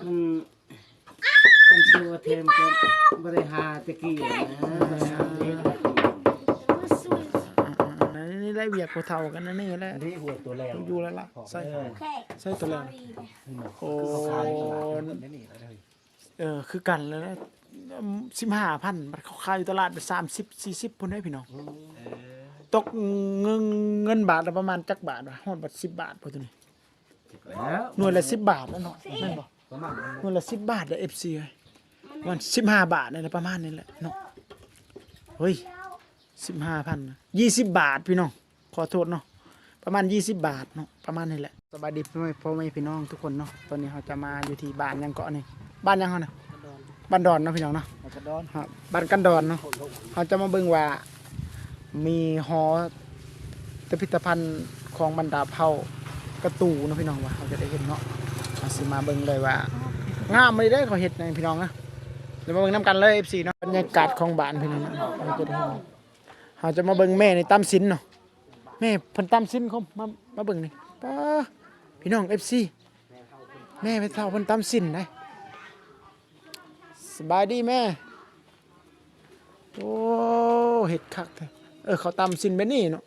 ມັນ ມັນຊິວ່າແທມກັນ ບໍ່ໄດ້ຫາແຕ່ກີ້ນະ ບໍ່ໄດ້ຫາເດ້. ອັນນີ້ແຫຼະວຽກຜູ້ເຖົ້າກັນ ອັນນີ້ແຫຼະ ອັນນີ້ຫົວຕົວແລ້ວ ຢູ່ແລ້ວລະ ໃສ່ ໃສ່ຕົວແລ້ວ ໂອ້ ເອີ ຄືກັນແຫຼະ ອືມ ສິບຫ້າພັນ ບາດເຂົາຂາຍຢູ່ຕະຫຼາດສາມສິບ ສີ່ສິບພຸ້ນເດ້ພີ່ນ້ອງ. ເອີ ຕົກເງິນ ເງິນບາດລະປະມານຈັກບາດວະ ຮອດບາດສິບບາດບໍ່ຕົວນີ້? ໜ່ວຍລະສິບບາດແລ້ວເນາະ ແມ່ນບໍ່? ປະມານນັ້ນ ໜ່ວຍລະສິບບາດເດີ ເອັຟຊີ ເອີຍ ປະມານສິບຫ້າບາດນີ້ແຫຼະ ປະມານນີ້ແຫຼະເນາະ. ເຮີ້ຍ ສິບຫ້າພັນ ຍີ່ສິບບາດພີ່ນ້ອງ ຂໍໂທດເນາະ ປະມານຍີ່ສິບບາດເນາະ ປະມານນີ້ແຫຼະ. ສະບາຍດີພໍ່ແມ່ ພໍ່ແມ່ພີ່ນ້ອງທຸກຄົນເນາະ ຕອນນີ້ເຮົາຈະມາຢູ່ທີ່ບ້ານຫຍັງເກາະນີ້ ບ້ານຫຍັງເຮົານະ? ບ້ານດອນເນາະພີ່ນ້ອງເນາະ ບ້ານກະດອນ ບ້ານກັນດອນເນາະ. ເຮົາຈະມາເບິ່ງວ່າມີຫໍພິພິທະພັນຂອງບັນດາເຜົ່າກະຕູເນາະພີ່ນ້ອງ ວ່າເຮົາຈະໄດ້ເຫັນເນາະ. ເຮົາຊິມາເບິ່ງເລີຍວ່າງາມອີ່ຫຼີເດ້ ເຂົາເຮັດນະພີ່ນ້ອງນະ. ດຽວມາເບິ່ງນຳກັນເລີຍ ເອັຟຊີ ເນາະ ບັນຍາກາດຂອງບ້ານພີ່ນ້ອງເນາະ ເຮົາຈະໄດ້ເຫັນ ເຮົາຈະມາເບິ່ງແມ່ນີ້ຕຳສິນເນາະ. ແມ່ເພິ່ນຕຳສິນ ມາ ມາເບິ່ງນີ້ ປ້າ ພີ່ນ້ອງ ເອັຟຊີ ແມ່ເຖົ້າເພິ່ນຕຳສິນໄດ໋. ສະບາຍດີແມ່. ໂອ້ ເຮັດຄັກແທ້ ເອີ ເຂົາຕຳສິນແບບນີ້ເນາະ.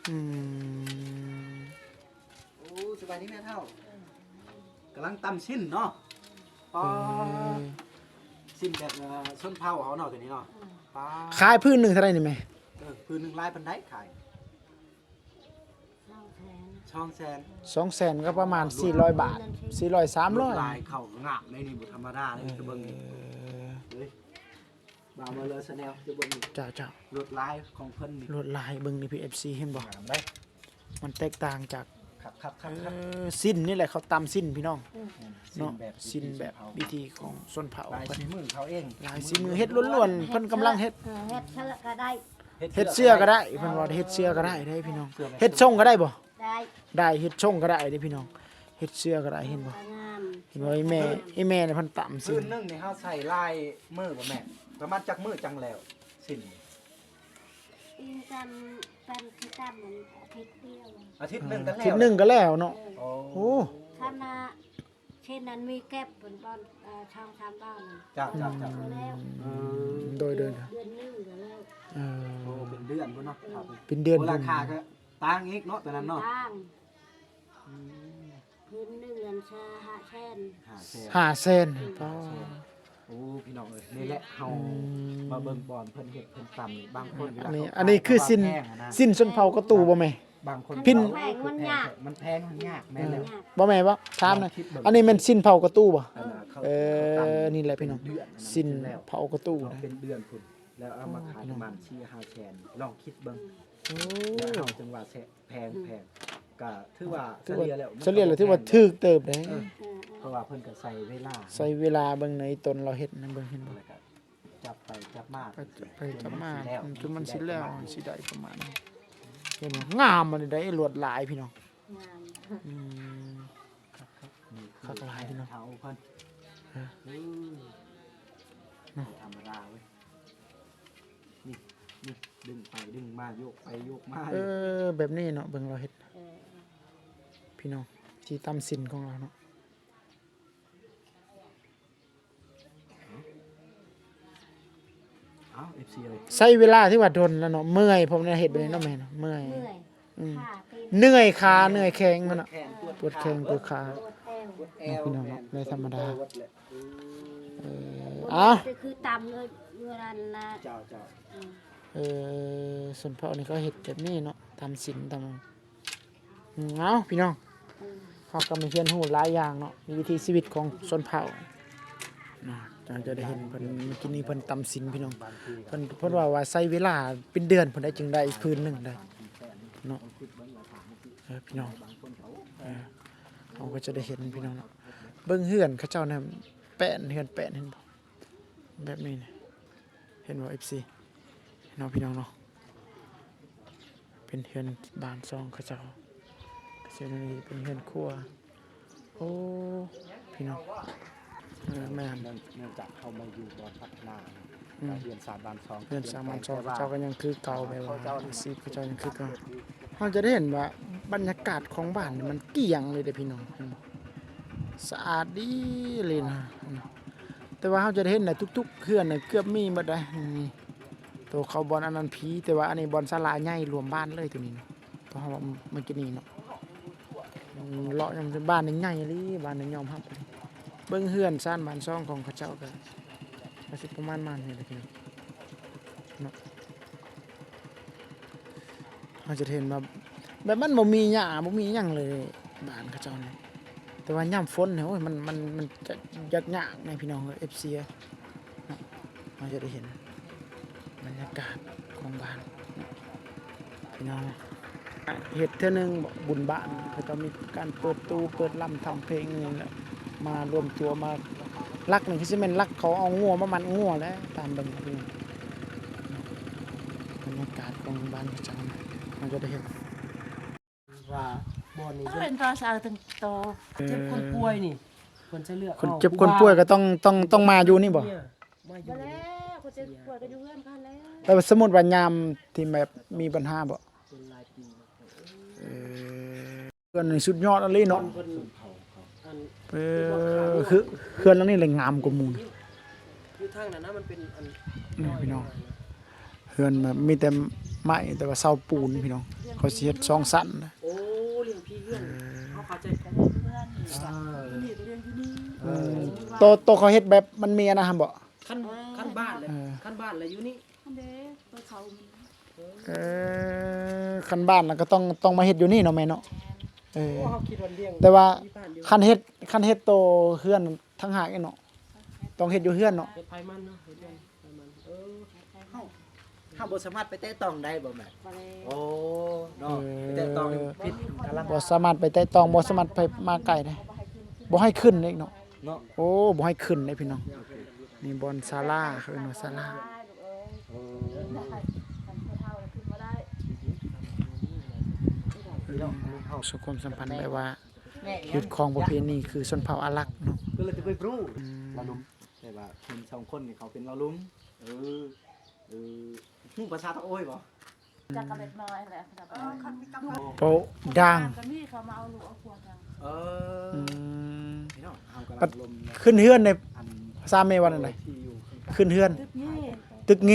ອືມ ໂອ້ ສະບາຍດີແມ່ເຖົ້າ ກຳລັງຕຳສິນເນາະ. ເອີ ປາ ສິນແບບ ເອີ ຊົນເຜົ່າເຮົາເນາະ ຕົວນີ້ເນາະ. ປາ ຂາຍຜືນໜຶ່ງເທົ່າໃດນີ້ແມ່? ເອີ ຜືນໜຶ່ງຫຼາຍປານໃດຂາຍ? ສອງແສນ ສອງແສນ ສອງແສນກໍປະມານສີ່ຮ້ອຍບາດ ສີ່ຮ້ອຍ ສາມຮ້ອຍ ລວດລາຍເຂົາງາມໃດນີ້ ບໍ່ທຳມະດາເດ້. ເອີ ເບິ່ງນີ້ ເອີ ເອີຍ ບ່າວມາເລີຊາແນລ ຈະເບິ່ງນີ້ ເຈົ້າ ເຈົ້າ ລວດລາຍຂອງເພິ່ນນີ້ ລວດລາຍ ເບິ່ງນີ້ພີ່ ເອັຟຊີ ເຫັນບໍ່? ງາມເດ້ ມັນແຕກຕ່າງຈາກ ຄັກໆໆໆ ເອີ ສິ້ນນີ້ແຫຼະ ເຂົາຕຳສິ້ນພີ່ນ້ອງ ອືມ ເນາະ ສິ້ນແບບ ສິ້ນແບບວິຖີຂອງຊົນເຜົ່າ ລາຍສີມືເຂົາເອງ ລາຍສີມືເຮັດລ້ວນໆ ເພິ່ນກຳລັງເຮັດ ເອີ ເຮັດເສື້ອກໍໄດ້ ເຮັດເສື້ອກໍໄດ້ ເພິ່ນວ່າເຮັດເສື້ອກໍໄດ້ເດ້ພີ່ນ້ອງ. ເຮັດຊົງກໍໄດ້ບໍ່? ໄດ້ ໄດ້ ເຮັດຊົງກໍໄດ້ເດ້ພີ່ນ້ອງ ເຮັດເສື້ອກໍໄດ້ ເຫັນບໍ່? ງາມ ເຫັນບໍ່? ອີ່ແມ່ ອີ່ແມ່ນີ້ເພິ່ນຕຳຊິ ຄືນໜຶ່ງນີ້ເຮົາໃຊ້ຫຼາຍມື້ບໍ່ແມ່? ປະມານຈັກມື້ຈັ່ງແລ້ວສິ້ນ? ອີ່ຕຳ ຕຳ ຕຳອາທິດດຽວ ອາທິດໜຶ່ງກໍແລ້ວ ອາທິດໜຶ່ງກໍແລ້ວເນາະ. ເອີ ໂອ້ ຄັນວ່າ ເຊັ່ນນັ້ນມີເກັບເພິ່ນບ່ອນ ເອີ ສອງສາມບ່ອນ ເຈົ້າ ເຈົ້າ ເຈົ້າ ອືມ ແລ້ວ ອືມ ໂດຍ ໂດຍ ເດືອນໜຶ່ງກໍແລ້ວ ເອີ ໂອ້ ເປັນເດືອນພຸ້ນເນາະ ເອີ ເປັນເດືອນ ໂອ້ ລາຄາກໍຕ່າງອີກເນາະ ຕອນນັ້ນເນາະ ຕ່າງ ອືມ ພື້ນໜຶ່ງນັ້ນ ຫ້າແສນ ຫ້າແສນ ຫ້າແສນ ອືມ ປ້າ ໂອ້ ພີ່ນ້ອງເອີຍ ນີ້ແຫຼະເຮົາ ອືມ ມາເບິ່ງບ່ອນເພິ່ນເຮັດເພິ່ນຕຳນີ້ ບາງຄົນ ອັນນີ້ ເວລາເຂົາ ອັນນີ້ຄື ຂາຍ ສິ້ນ ເຂົາກໍແພງຫັ້ນນະ ສິ້ນຊົນເຜົ່າກະຕູບໍ່ແມ່? ບາງຄົນ ພິນ ແພງ ມັນຍາກ ມັນແພງ ມັນຍາກ ແມ່ນແລ້ວ ເອີ ບໍ່ແມ່ນບໍ່? ຖາມໜ່ອຍ ລອງຄິດເບິ່ງ ອັນນີ້ແມ່ນສິ້ນເຜົ່າກະຕູບໍ່? ອັນນ່າ ເຂົາ ເອີ ເຂົາຕຳ ນີ້ແຫຼະພີ່ນ້ອງ ເປັນເດືອນ ສິ້ນເຜົ່າກະຕູ ເນາະ ເນາະ ເປັນເດືອນພຸ້ນ ແລ້ວເອົາມາຂາຍ ໂອ້ ປະມານສີ່ຫ້າແສນ ລອງຄິດເບິ່ງ ອືມ ໂອ້ ແລ້ວເຮົາຈັ່ງວ່າແຊະ ແພງ ອືມ ແພງ ກະຖືວ່າ ຖືວ່າສະເລ່ຍແລ້ວ ສະເລ່ຍແລ້ວຖືວ່າຖືກເຕີບເດ້ ເອີ ເອີ ເພາະວ່າເພິ່ນກະໃຊ້ເວລາ ໃຊ້ເວລາເບິ່ງໃນຕົນລາວເຮັດນະ ເບິ່ງເຫັນບໍ່ ແລ້ວກະຈັບໄປຈັບມາ ໄປ ໄປຈັບມາ ຈົນມັນຊິແລ້ວ ຊິໄດ້ປະມານນີ້ ເຫັນບໍ່ ງາມອັນນີ້ໄດ໋ ລວດລາຍພີ່ນ້ອງ ງາມ ອືມ ຄັກຫຼາຍພີ່ນ້ອງ ເຖົ້າເພິ່ນ ເອີ ເນາະ ບໍ່ທຳມະດາເວີຍ ນີ້ ນີ້ ດຶງໄປດຶງມາ ໂຍກໄປໂຍກມາ ເອີ ແບບນີ້ເນາະ ເບິ່ງລາວເຮັດ ເອີ ພີ່ນ້ອງ ທີ່ຕຳສິນຂອງລາວເນາະ ເອົາ ເອັຟຊີ ເອີຍ ໃຊ້ເວລາທີ່ວ່າດົນແລ້ວເນາະ ເມື່ອຍ ເພາະມັນເຮັດແບບນີ້ເນາະແມ່ເນາະ ເມື່ອຍ ເມື່ອຍ ອືມ ເມື່ອຍ ເມື່ອຍຂາ ເມື່ອຍແຂ້ງມັນເນາະ ປວດແຂນ ປວດຂາ ປວດແຂນ ປວດແຂນ ເນາະ ພີ່ນ້ອງເນາະ ບໍ່ທຳມະດາ ເອີ ເອົາ ຄືຕຳເລີຍ ເວລານັ້ນນະ ເຈົ້າ ເຈົ້າ ອືມ ເອີ ຊົນເຜົ່ານີ້ເຂົາເຮັດແບບນີ້ເນາະ ຕຳສິນຕຳ ອືມ ເອົາ ພີ່ນ້ອງ ອືມ ເຮົາກໍມາຮຽນຮູ້ຫຼາຍຢ່າງເນາະ ວິຖີຊີວິດຂອງຊົນເຜົ່ານະ ເຮົາຈະໄດ້ເຫັນເພິ່ນ ມື້ກີ້ນີ້ເພິ່ນຕຳສິນ ພີ່ນ້ອງ ເພິ່ນ ເພິ່ນເວົ້າວ່າໃຊ້ເວລາເປັນເດືອນພຸ້ນໃດ ຈຶ່ງໄດ້ຜືນໜຶ່ງໄດ້ເນາະ ເອີ ພີ່ນ້ອງ ເອີ ເຮົາກໍຈະໄດ້ເຫັນ ພີ່ນ້ອງເນາະ ເບິ່ງເຮືອນເຂົາເຈົ້ານະ ແປ້ນ ເຮືອນແປ້ນ ເຫັນບໍ່? ແບບນີ້ນະ ເຫັນບໍ່ ເອັຟຊີ ເນາະ ພີ່ນ້ອງເນາະ ເປັນເຮືອນບ້ານຊ່ອງເຂົາເຈົ້າ ເປັນເຮືອນຄົວ ໂອ້ ພີ່ນ້ອງ ເອີ ແມ່ນ ເນື່ອງ ເນື່ອງຈາກເຮົາມາຢູ່ບ່ອນພັດທະນາ ອືມ ເຮືອນຊານບ້ານຊ່ອງ ເຮືອນຊານບ້ານຊ່ອງເຂົາເຈົ້າກໍຍັງຄືເກົ່າ ແບບວ່າອາຊີບເຂົາເຈົ້າຍັງຄືເກົ່າ ເຮົາຈະໄດ້ເຫັນວ່າບັນຍາກາດຂອງບ້ານນີ້ມັນກ້ຽງເລີຍເດ້ ພີ່ນ້ອງ ເຫັນບໍ່? ສະອາດດີເລີຍນະ. ແຕ່ວ່າເຮົາຈະໄດ້ເຫັນນະ ທຸກໆເຮືອນນະເກືອບມີໝົດໄດ໋. ນີ້ ໂຕເຂົ້າບ່ອນອັນນັ້ນຜີ ແຕ່ວ່າອັນນີ້ບ່ອນສາລາໃຫຍ່ລວມບ້ານເລີຍໂຕນີ້ນະ. ໂຕເຮົາມາກິນນີ້ເນາະ ເລາະຍາມບ້ານນີ້ໃຫຍ່ອີ່ຫຼີ ບ້ານນີ້ຍອມຮັບ. ເບິ່ງເຮືອນຊານບ້ານຊ່ອງຂອງເຂົາເຈົ້າກໍ ກໍຊິປະມານມານີ້ແຫຼະເນາະ. ເຮົາຈະເຫັນວ່າແບບມັນບໍ່ມີຫຍ້າ ບໍ່ມີຫຍັງເລີຍບ້ານເຂົາເຈົ້ານີ້. ແຕ່ວ່າຍາມຝົນນີ້ ໂອ້ຍ ມັນ ມັນ ມັນຈະຍາກໆ ນະພີ່ນ້ອງເອີຍ ເອັຟຊີເນາະ. ເຮົາຈະໄດ້ເຫັນບັນຍາກາດຂອງບ້ານເນາະ ພີ່ນ້ອງ. ເຮັດເທື່ອໜຶ່ງ ບຸນບ້ານ ເຂົາເຈົ້າມີການເປີດຕູ້ ເປີດລຳ ທຳເພງນີ້ແຫຼະ ມາລວມຕົວມາ. ຫຼັກນີ້ຄືຊິແມ່ນຫຼັກເຂົາເອົາງົວມາມັດງົວແຫຼະ ຕາມເບິ່ງພີ່ນ້ອງ. ບັນຍາກາດຂອງບ້ານເຂົາເຈົ້ານະ ເຮົາຈະໄດ້ເຫັນ ວ່າບ່ອນນີ້ ເຂົາເຫັນຕາຊາວຕັ້ງໂຕ ເອີ ເຈັບຄົນປ່ວຍນີ້ ເພິ່ນໃຊ້ເລືອດ ຄົນເຈັບຄົນປ່ວຍກໍຕ້ອງ ຕ້ອງ ຕ້ອງມາຢູ່ນີ້ບໍ່? ມາຢູ່ ບໍ່ແລ້ວ ຄົນເຈັບຄົນປ່ວຍກໍຢູ່ເຮືອນເຂົາແລ້ວ. ແລ້ວສົມມຸດວ່າຍາມທີ່ແບບມີບັນຫາບໍ່? ເປັນຫຼາຍປີແລ້ວ. ເອີ ເຮືອນນີ້ສຸດຍອດອີ່ຫຼີເນາະ. ເອີ ເຮືອນ ເຮືອນຫຼັງນີ້ແຫຼະງາມກວ່າໝູ່. ຢູ່ທາງນັ້ນນະ ມັນເປັນອັນ ນີ້ພີ່ນ້ອງ ເຮືອນແບບມີແຕ່ໄມ້ ແຕ່ວ່າເສົາປູນພີ່ນ້ອງ ເຂົາຊິເຮັດສອງຊັ້ນນະ. ໂອ້ ລ້ຽງຜີເຮືອນ ເອີ ເຮົາເຂົ້າໃຈ. ເອີ ໂຕ ໂຕເຂົາເຮັດແບບມັນມີອັນນັ້ນຫັ້ນບໍ່? ຄັນ ເອີ ຄັນບ້ານແຫຼະ ເອີ ຄັນບ້ານແຫຼະຢູ່ນີ້ຫັ້ນເດ້ ໄປເຂົາ ເອີ ຄັນບ້ານລະກໍຕ້ອງ ຕ້ອງມາເຮັດຢູ່ນີ້ເນາະແມ່ເນາະ. ເອີ ໂອ້ ເຮົາຄິດວ່າລ້ຽງ ແຕ່ວ່າ ທີ່ບ້ານຢູ່ ຄັນເຮັດ ຄັນເຮັດໂຕເຮືອນທາງຫາກເນາະ ຕ້ອງເຮັດຢູ່ເຮືອນເນາະ. ເຮັດໄຜມັນເນາະ ເຮັດເຮືອນໄຜມັນ. ເອີ ເຮົາ ເຮົາບໍ່ສາມາດໄປແຕະຕ້ອງໄດ້ບໍ່ແມ່? ບໍ່ໄດ້. ໂອ້ ເນາະ ເອີ ໄປແຕະຕ້ອງນີ້ຜິດກາລະ ບໍ່ສາມາດໄປແຕະຕ້ອງ ບໍ່ສາມາດໄປມາໃກ້ໄດ້ ບໍ່ໃຫ້ຂຶ້ນເດ້ເນາະ. ເນາະ ໂອ້ ບໍ່ໃຫ້ຂຶ້ນເດ້ພີ່ນ້ອງ. ນີ້ບ່ອນສາລາ ເຂົາເອີ້ນວ່າສາລາ. ເອີ ເຮົາສູ່ຄວາມສຳພັນແບບວ່າ ຮີດຄອງປະເພນີຄືຊົນເຜົ່າອາລັກເນາະ. ກໍເລີຍຈະໄປຮູ້ ອືມ ລາວລຸ່ມ ແຕ່ວ່າເຫັນສອງຄົນນີ້ເຂົາເປັນລາວລຸ່ມ. ເອີ ເອີ ຮູ້ພາສາຕະໂອ້ຍບໍ່? ຈັກກະເລັກນ້ອຍແຫຼະ. ໂປດາງ ກະມີເຂົາມາເອົາລູກເອົາຜົວກັນ. ເອີ ອືມ ພີ່ນ້ອງ ເຮົາກຳລັງລົມ ຂຶ້ນເຮືອນໃນ ອັນ ພາສາແມ່ວ່າແນວໃດ? ຂຶ້ນເຮືອນ ຕຶກເງ ຕຶກເງ.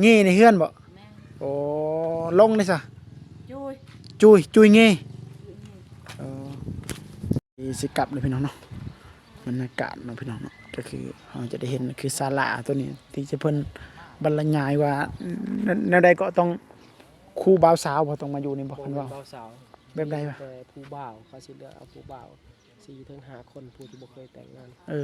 ເງໃນເຮືອນບໍ່? ແມ່ນ. ໂອ້ ລົງນີ້ຊະ? ຈຸຍ ຈຸຍ ຈຸຍເງ. ເອີ ຊິກັບເລີຍພີ່ນ້ອງເນາະ. ບັນຍາກາດເນາະພີ່ນ້ອງເນາະ ກໍຄືເຮົາຈະໄດ້ເຫັນຄືສາລາໂຕນີ້ ທີ່ຈະເພິ່ນບັນລະຍາຍວ່າ ແນວ ແນວໃດກໍຕ້ອງ ຄູ່ບ່າວສາວບໍ່ ຕ້ອງມາຢູ່ນີ້ບໍ່? ເພິ່ນວ່າ ບໍ່ແມ່ນບ່າວສາວ ແບບໃດວະ? ມີແຕ່ຜູ້ບ່າວ ເຂົາຊິເລືອກເອົາຜູ້ບ່າວ ຊິຢູ່ເຖິງຫ້າຄົນ ຜູ້ທີ່ບໍ່ເຄີຍແຕ່ງງານ. ເອີ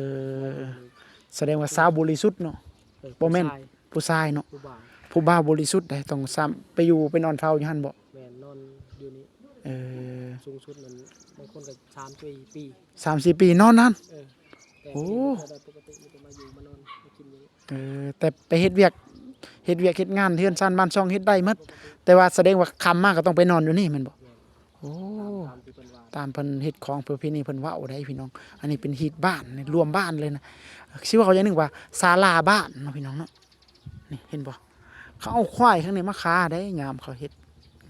ສະແດງວ່າສາວບໍລິສຸດເນາະ. ເອີ ບໍ່ແມ່ນ ຜູ້ຊາຍ ຜູ້ຊາຍເນາະ ຜູ້ບ່າວ ຜູ້ບ່າວບໍລິສຸດໃດ໋. ຕ້ອງຊ້ຳໄປຢູ່ ໄປນອນເຝົ້າຢູ່ຫັ້ນບໍ່? ແມ່ນ ນອນຢູ່ນີ້. ເອີ ສູງສຸດນັ້ນ ບາງຄົນກໍສາມສີ່ປີ ສາມສີ່ປີນອນນັ້ນ. ເອີ ແຕ່ ໂອ້ ກໍໄດ້ປົກກະຕິ ມີແຕ່ມາຢູ່ມານອນມາກິນຢູ່ນີ້. ເອີ ແຕ່ໄປເຮັດວຽກ ເຮັດວຽກເຮັດງານ ເຮືອນຊານບ້ານຊ່ອງເຮັດໄດ້ໝົດ ແຕ່ວ່າສະແດງວ່າຄ່ຳມາກໍຕ້ອງໄປນອນຢູ່ນີ້ແມ່ນບໍ່? ແມ່ນ. ໂອ້ ຕາມ ຕາມທີ່ເພິ່ນວ່າ ຕາມເພິ່ນເຮັດຂອງປະເພນີເພິ່ນເວົ້າໄດ໋ພີ່ນ້ອງ. ອັນນີ້ເປັນຮີດບ້ານ ລວມບ້ານເລີຍນະ. ຊິເວົ້າຢ່າງໜຶ່ງວ່າສາລາບ້ານເນາະພີ່ນ້ອງເນາະ. ນີ້ເຫັນບໍ່ ເຂົາເອົາຄວາຍທາງນີ້ມາຄາໄດ໋ ຍາມເຂົາເຮັດ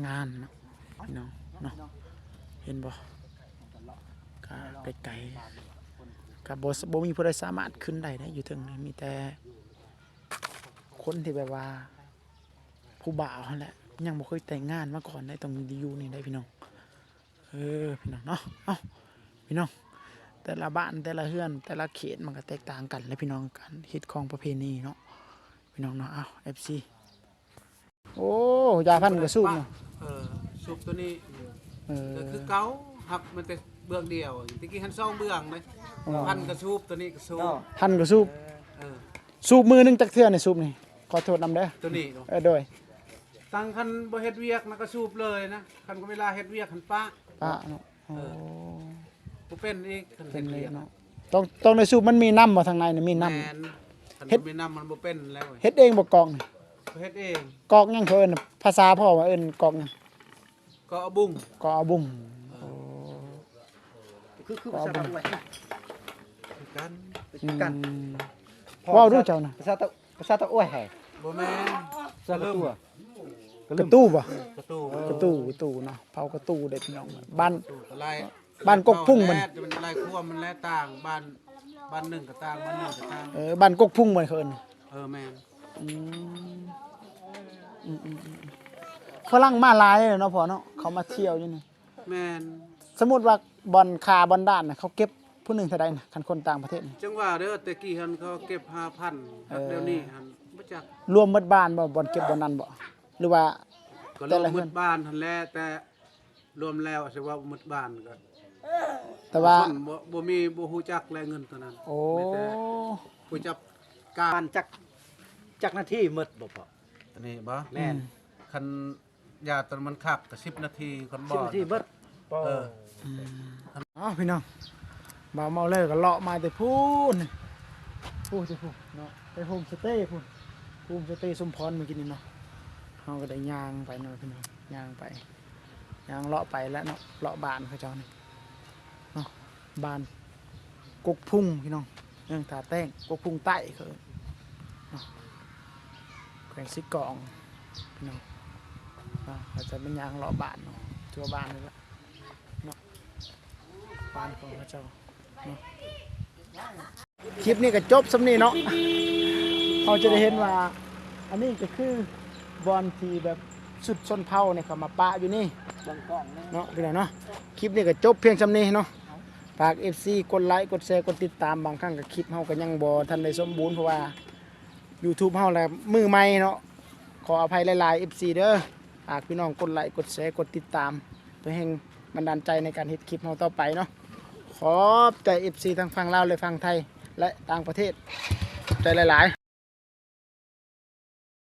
ງານນະພີ່ນ້ອງເນາະ. ເຫັນບໍ່ ກະໄກໆ ກະບໍ່ ບໍ່ມີຜູ້ໃດສາມາດຂຶ້ນໄດ້ເດ້ ຢູ່ເທິງນີ້ ມີແຕ່ຄົນທີ່ແບບວ່າ ຜູ້ບ່າວຫັ້ນແຫຼະ ຍັງບໍ່ເຄີຍແຕ່ງງານມາກ່ອນໄດ໋ ຕ້ອງຢູ່ນີ້ໄດ໋ພີ່ນ້ອງ. ເອີ ພີ່ນ້ອງເນາະ ເອົ້າ ພີ່ນ້ອງ ແຕ່ລະບ້ານ ແຕ່ລະເຮືອນ ແຕ່ລະເຂດ ມັນກໍແຕກຕ່າງກັນແຫຼະພີ່ນ້ອງ ການຮີດຄອງປະເພນີເນາະ ພີ່ນ້ອງເນາະ. ເອົ້າ ເອັຟຊີ ໂອ້ ຢາພັນກະສູບເນາະ. ເອີ ສູບໂຕນີ້ ເອີ ກໍຄືເກົ່າ ຮັບມັນແຕ່ເບື້ອງດຽວ ແຕ່ກີ້ຫັ້ນສອງເບື້ອງເດ້. ອໍ ພັນກະສູບ ໂຕນີ້ກະສູບ ພັນກະສູບ. ເອີ ສູບມື້ໜຶ່ງຈັກເທື່ອນີ້ ສູບນີ້? ຂໍໂທດນຳເດີ ໂຕນີ້ເນາະ. ເອີ ໂດຍ ຕັ້ງຄັນບໍ່ເຮັດວຽກນະກະສູບເລີຍນະ ຄັນເວລາເຮັດວຽກຫັ້ນປະ ປະເນາະ. ອໍ ເອີ ບໍ່ເປັນອີກ ຄັນເຮັດວຽກເນາະ. ຕ້ອງ ຕ້ອງໄດ້ສູບ ມັນມີນ້ຳບໍ່ທາງໃນນີ້ ມີນ້ຳ? ແມ່ນ ຄັນ ເຮັດ ບໍ່ມີນ້ຳມັນບໍ່ເປັນແລ້ວ. ເຮັດເອງບໍ່ກອກນີ້? ເຮັດເອງ. ກອກຫຍັງ ເຂົາເອີ້ນ ພາສາພໍ່ວ່າເອີ້ນກອກຫຍັງ? ກອກອະບຸງ ກອກອະບຸງ. ເອີ ໂອ້ ຄື ຄືພາສາຕາອວຍ ຄືກັນ ຄືກັນ. ອືມ ເວົ້າດູເຈົ້ານະ ພາສາຕາ ພາສາຕາອວຍໃຫ້. ບໍ່ແມ່ນ ພາສາກະຕູ ກະຕູບໍ່? ກະຕູ ກະຕູ ກະຕູເນາະ ເຜົ່າກະຕູເດ້ພີ່ນ້ອງ. ບ້ານ ກະໄລ ບ້ານກົກພຸງມັນ ແລ້ວມັນຫຼາຍຄວາມ ມັນແຫຼະຕ່າງ ບ້ານ ບ້ານໜຶ່ງກໍຕ່າງ ບ້ານໜຶ່ງກໍຕ່າງ ເອີ ບ້ານກົກພຸງບໍ່ ເຂົາເອີ້ນ ເອີ ແມ່ນ ອືມ ອືມໆໆ ຝຣັ່ງມາຫຼາຍເນາະພໍ່ເນາະ ເຂົາມາທ່ຽວຢູ່ນີ້ ແມ່ນ ສົມມຸດວ່າບ່ອນຂ້າບ່ອນດ່ານນະ ເຂົາເກັບຜູ້ໜຶ່ງເທົ່າໃດນະ ຄັນຄົນຕ່າງປະເທດນີ້ ຈັ່ງວ່າເດີ ແຕ່ກີ້ຫັ້ນເຂົາເກັບຫ້າພັນ ເອີ ດຽວນີ້ຫັ້ນບໍ່ຈັກ ລວມໝົດບ້ານບໍ່ ບ່ອນເກັບບ່ອນນັ້ນບໍ່ ຫຼືວ່າ ກໍລວມໝົດບ້ານຫັ້ນແຫຼະ ແຕ່ລວມແລ້ວຊິເວົ້າໝົດບ້ານກໍ ແຕ່ວ່າຄົນບໍ່ ບໍ່ມີ ບໍ່ຮູ້ຈັກແລະເງິນຕົວນັ້ນ ໂອ້ ມີແຕ່ຜູ້ຈັດການ ຈັກ ຈັກນາທີໝົດບໍ່ພໍ່ ອັນນີ້ບໍ່ ແມ່ນ ອືມ ຄັນຢາຕົວມັນຄັກກໍສິບນາທີ ຄັນບໍ່ ສິບນາທີໝົດ ເອີ ອືມ ເອົາພີ່ນ້ອງ ບ່າວເມົາເລີກໍເລາະມາແຕ່ພຸ້ນ ພຸ້ນແຕ່ພຸ້ນເນາະ ໄປໂຮມສະເຕພຸ້ນ ໂຮມສະເຕສົມພອນມື້ກີ້ນີ້ເນາະ ເຮົາກໍໄດ້ຍ່າງໄປເນາະພີ່ນ້ອງ ຍ່າງໄປ ຍ່າງເລາະໄປແລ້ວເນາະ ເລາະບ້ານເຂົາເຈົ້ານີ້ເນາະ ບ້ານກົກພຸງພີ່ນ້ອງ ເມືອງທ່າແຕ້ງ ກົກພຸງໃຕ້ເຂົາເອີ້ນເນາະ ແຂວງເຊກອງພີ່ນ້ອງເນາະ ເຮົາຈະມາຍ່າງເລາະບ້ານເນາະ ທົ່ວບ້ານນີ້ແຫຼະເນາະ ບ້ານຂອງເຂົາເຈົ້າເນາະ. ຄລິບນີ້ກໍຈົບສ່ຳນີ້ເນາະ ເຮົາຈະໄດ້ເຫັນວ່າ ອັນນີ້ກໍຄືບ່ອນທີ່ແບບຊຸດຊົນເຜົ່ານີ້ເຂົາມາປະຢູ່ນີ້ ເບິ່ງກ້ອງເນາະ ເນາະ ພີ່ນ້ອງເນາະ ຄລິບນີ້ກໍຈົບພຽງສ່ຳນີ້ເນາະ ຝາກເອັຟຊີກົດໄລກົດແຊກົດຕິດຕາມ ບາງຄັ້ງກໍຄລິບເຮົາກໍຍັງບໍ່ທັນໄດ້ສົມບູນ ເພາະວ່າຢູທູບເຮົາລະມືໃໝ່ເນາະ ຂໍອະໄພຫຼາຍໆ ເອັຟຊີເດີ ຝາກພີ່ນ້ອງກົດໄລກົດແຊກົດຕິດຕາມ ເພື່ອແຮງບັນດານໃຈໃນການເຮັດຄລິບເຮົາຕໍ່ໄປເນາະ ຂອບໃຈເອັຟຊີທັງຝັ່ງລາວ ແລະ ຝັ່ງໄທ ແລະ ຕ່າງປະເທດ ຂອບໃຈຫຼາຍໆ.